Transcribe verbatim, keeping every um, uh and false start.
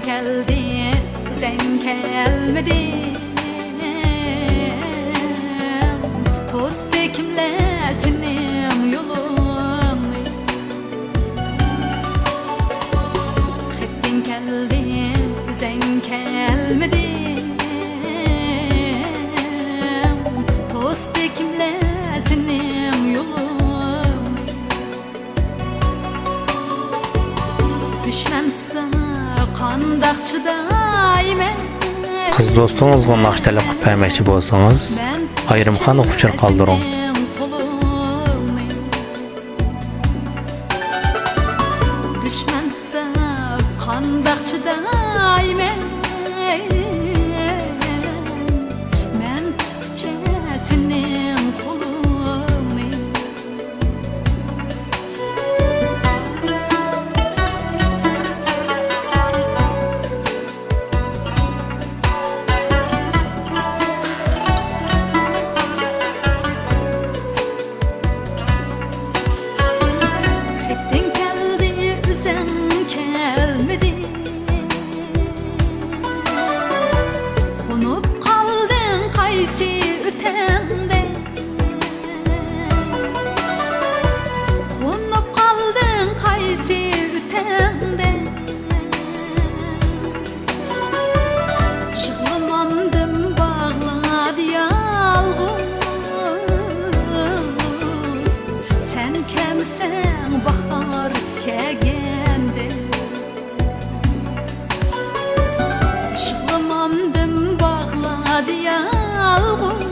كەلدى، ئۆزەڭ كەلمىدى. توستى كىملەر سېنىڭ يولۇڭنى؟ خېتىڭ كەلدى، ئۆزەڭ كەلمىدى. توستى كىملەر سېنىڭ يولۇڭنى؟ دۈشمەن ساڭا قانداق چىدايمەن؟ قىز دوستىڭىزغا ناخشا تەلەپ قىلىپ بەرمەكچى بولسىڭىز، ئايرىم خانىغا ئۇچۇر قالدۇرۇڭ. دۈشمەن ساڭا قانداق چىدايمەن؟ مەن تۇتقۇچە سېنىڭ قولۇڭنى. خېتىڭ كەلدى، ئۆزەڭ كەلمىدى. قونۇپ قالدىڭ قايسى ئۆتەڭدە؟ قونۇپ قالدىڭ قايسى ئۆتەڭدە؟ يىغلىمامدىم باغلار يالغۇز، سەن كەمسەڭ باھار كەلگەندە. يىغلىمامدىم باغلار يالغۇز،